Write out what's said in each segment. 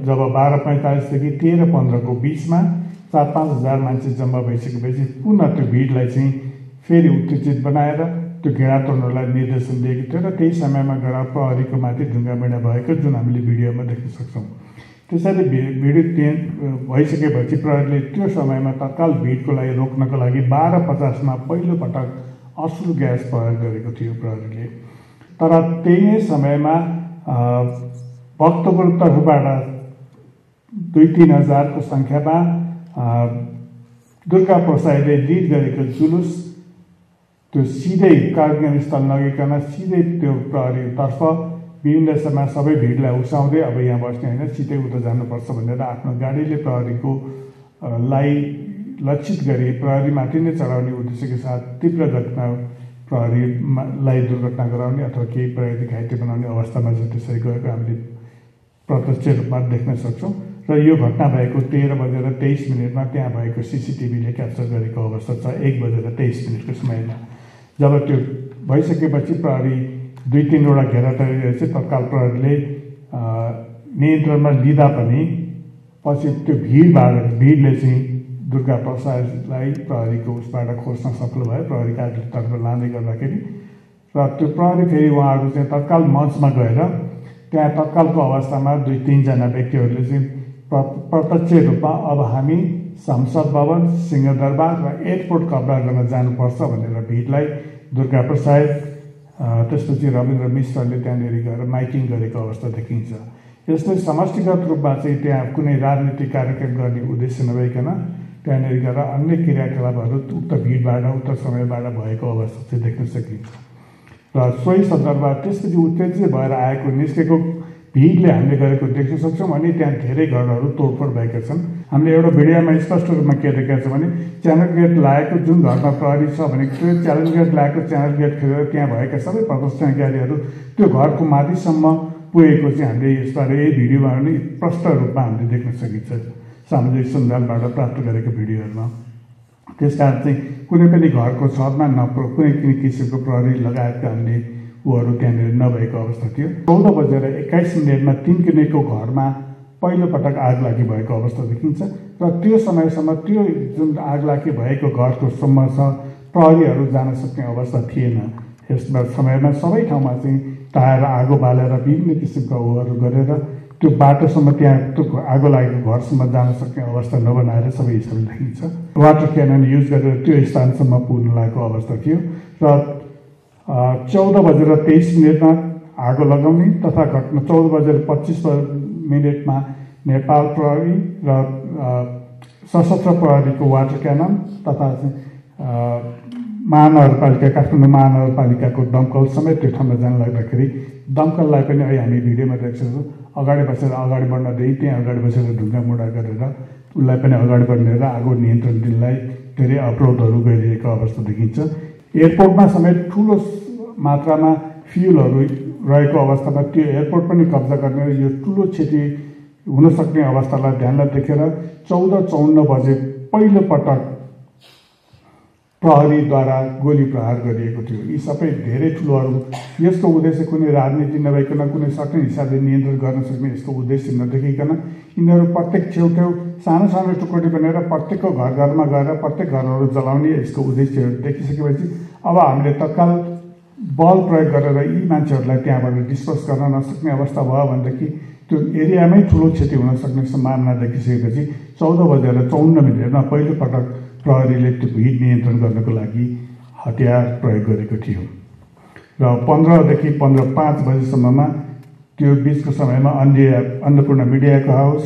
जब 12:45 देखि 13:15 को बीचमा 4-5 हजार मान्छे जम्मा भइसकेपछि पुनः त्यो भिडलाई चाहिँ फेरि उत्तेजित बनाएर त्यो घेरा तोड्नलाई निर्देशन दिएको थियो र त्यही समयमा गएर प्रहरीको माथि ढुङ्गाबिँडा भएको जुन हामीले भिडियोमा देख्न सक्छौँ। त्यसैले भिड भइसकेपछि प्रहरीले त्यो समयमा तत्काल भिडको लागि रोक्नको लागि 12:50 पहिलोपटक असुल ग्यास प्रयोग गरेको थियो प्रहरीले। तर त्यही समयमा भक्तपुर तर्फबाट 2-3 हजारको सङ्ख्यामा दुर्गा प्रसाईले लिड गरेको जुलुस त्यो सिधै कार्यक्रम स्थल नगइकन सिधै त्यो प्रहरीतर्फ विभिन्न समयमा सबै भिडलाई उसाउँदै अब यहाँ बस्ने होइन सिधै उता जानुपर्छ भनेर आफ्नो गाडीले प्रहरीको लाई लक्षित गरी प्रहरीमाथि नै चढाउने उद्देश्यका साथ तीव्र गतिमा प्रहरीलाई दुर्घटना गराउने अथवा केही प्रहरी घाइते बनाउने अवस्थामा चाहिँ त्यसरी गएको हामीले प्रत्यक्ष रूपमा देख्न सक्छौँ। र यो घटना भएको 13:23 त्यहाँ भएको सिसिटिभीले क्याप्चर गरेको अवस्था छ 1:23 समयमा। जब त्यो भइसकेपछि प्रहरी 2-3 घेरा तोडेर चाहिँ तत्काल प्रहरीले नियन्त्रणमा लिँदा पनि पछि त्यो भिडले चाहिँ दुर्गा प्रसादलाई प्रहरीको उसबाट खोज्न सफल भयो, प्रहरी कार्यालयतर्फ लाँदै गर्दाखेरि। र त्यो प्रहरी फेरि उहाँहरू चाहिँ तत्काल मञ्चमा गएर त्यहाँ तत्कालको अवस्थामा 2-3 जना व्यक्तिहरूले चाहिँ प्रत्यक्ष रूपमा अब हामी संसद भवन, सिंहदरबार र एयरपोर्ट कब्जा गर्न जानुपर्छ भनेर भिडलाई दुर्गा प्रसाद त्यसपछि रविन्द्र मिश्रले त्यहाँनिर गएर माइकिङ गरेको अवस्था देखिन्छ। यसले समष्टिगत रूपमा चाहिँ त्यहाँ कुनै राजनीतिक कार्यक्रम गर्ने उद्देश्य नभइकन त्यहाँनिर गएर अन्य क्रियाकलापहरू उक्त भिडबाट उक्त समयबाट भएको अवस्था चाहिँ देख्न सकिन्छ। र सोही सन्दर्भमा त्यसपछि उत्तेजित भएर आएको निस्केको भिडले हामीले गरेको देख्न सक्छौँ। अनि त्यहाँ धेरै घरहरू तोडफोड भएका छन्। हामीले एउटा भिडियोमा स्पष्ट रूपमा के देखेका छौँ भने च्यानल गेट लागेको जुन घरमा प्रहरी छ भने त्यो च्यानल गेट लागेको च्यानल गेट खेलेर त्यहाँ भएका सबै प्रदर्शनकारीहरू त्यो घरको माथिसम्म पुगेको चाहिँ हामीले यसबाट यही भिडियोमा पनि स्पष्ट रूपमा हामीले देख्न सकिन्छ सामाजिक सञ्जालबाट प्राप्त गरेको भिडियोहरूमा। त्यसकारण चाहिँ कुनै पनि घरको छतमा कुनै किसिमको प्रहरी लगायतका हामीले ऊहरू त्यहाँनिर नभएको अवस्था थियो। 14:21 तिनकिनेको घरमा पहिलोपटक आगलागी भएको अवस्था देखिन्छ। र त्यो समयसम्म त्यो जुन आगलागी भएको घरको सम्मसँग प्रहरीहरू जान सक्ने अवस्था थिएन। यसमा समयमा सबै ठाउँमा चाहिँ टायर आगो बालेर विभिन्न किसिमका ऊहरू गरेर त्यो बाटोसम्म त्यहाँ त्यो आगो लागेको घरसम्म जान सक्ने अवस्था नबनाएर सबै हिसाबले देखिन्छ। वाटर क्यानन युज गरेर त्यो स्थानसम्म पुग्न लागेको अवस्था थियो। र 14:23 आगो लगाउने तथा घटना 14:25 नेपाल प्रहरी र सशस्त्र प्रहरीको वाटर क्यानन तथा महानगरपालिका काठमाडौँ महानगरपालिकाको दमकल समेत त्यो ठाउँमा जान लाग्दाखेरि दमकललाई पनि अहिले हामी भिडियोमा देख्छौँ अगाडि बढ्न दिई त्यहाँ अगाडि बसेर ढुङ्गा मुढा गरेर उसलाई पनि अगाडि बढ्ने र आगो नियन्त्रण दिनलाई धेरै अवरोधहरू गरिरहेको अवस्था देखिन्छ। एयरपोर्टमा समेत ठुलो मात्रामा फ्युलहरू रहेको अवस्थामा त्यो एयरपोर्ट पनि कब्जा गर्ने यो ठुलो क्षति हुनसक्ने अवस्थालाई ध्यानलाई देखेर 14:54 पहिलोपटक प्रहरीद्वारा गोली प्रहार गरिएको थियो। यी सबै धेरै ठुलोहरू यसको उद्देश्य कुनै राजनीति नभइकन कुनै सक्ने हिसाबले नियन्त्रण गर्न सक्ने यसको उद्देश्य नदेखिकन यिनीहरू प्रत्येक छेउछेउ सानो सानो टुकडी बनेर प्रत्येकको घरमा गएर प्रत्येक घरहरू जलाउने यसको उद्देश्यहरू देखिसकेपछि अब हामीले तत्काल बल प्रयोग गरेर यी मान्छेहरूलाई त्यहाँबाट डिस्पोज गर्न नसक्ने अवस्था भयो भनेदेखि त्यो एरियामै ठुलो क्षति हुन सक्ने सम्भावना देखिसकेपछि 14:54 पहिलोपटक प्रहरीले त्यो भिड नियन्त्रण गर्नको लागि हतियार प्रयोग गरेको थियो। र 15 - 15:05 बजेसम्ममा त्यो बिचको समयमा अन्नपूर्ण मिडियाको हाउस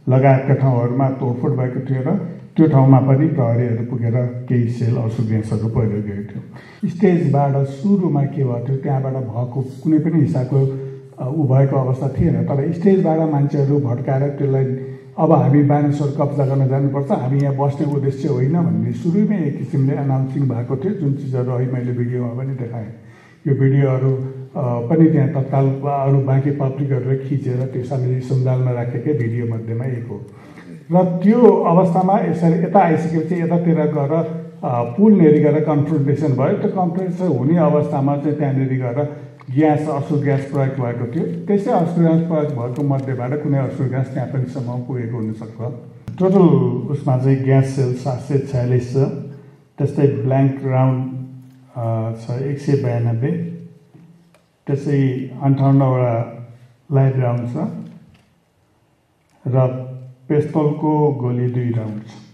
लगायतका ठाउँहरूमा तोडफोड भएको थियो र त्यो ठाउँमा पनि प्रहरीहरू पुगेर केही सेल असुल ग्यासहरू प्रयोग गरेको थियो। स्टेजबाट सुरुमा के भएको थियो त्यहाँबाट भएको कुनै पनि हिसाबको भएको अवस्था थिएन। तर स्टेजबाट मान्छेहरू भड्काएर त्यसलाई अब हामी बानेश्वर कब्जा गर्न जानुपर्छ, हामी यहाँ बस्ने उद्देश्य होइन भन्ने सुरुमै एक किसिमले अनाउन्सिङ भएको थियो। जुन चिजहरू अहिले मैले भिडियोमा पनि देखाएँ यो भिडियोहरू पनि त्यहाँ तत्काल अरू बाँकी पब्लिकहरूले खिचेर त्यो सामाजिक सञ्जालमा राखेकै भिडियो मध्येमा एक हो। र त्यो अवस्थामा यसरी यता आइसकेपछि यतातिर गएर पुल नेरी गएर कन्फ्रन्टेसन भयो। त्यो कन्फ्रन्टेसन हुने अवस्थामा चाहिँ त्यहाँनिर गएर ग्यास असुर ग्यास प्रयोग भएको थियो। त्यसै असुर ग्यास प्रयोग भएको मध्येबाट कुनै असुर ग्यास त्यहाँ पनि सम्म पुगेको हुनसक्छ। टोटल उसमा चाहिँ ग्यास सेल 746 छ। त्यस्तै ब्ल्याङ्क राउन्ड छ 192। त्यसै 58वटा लाइभ राउन्ड छ र पेस्तोलको गोली 2 राउन्ड छ।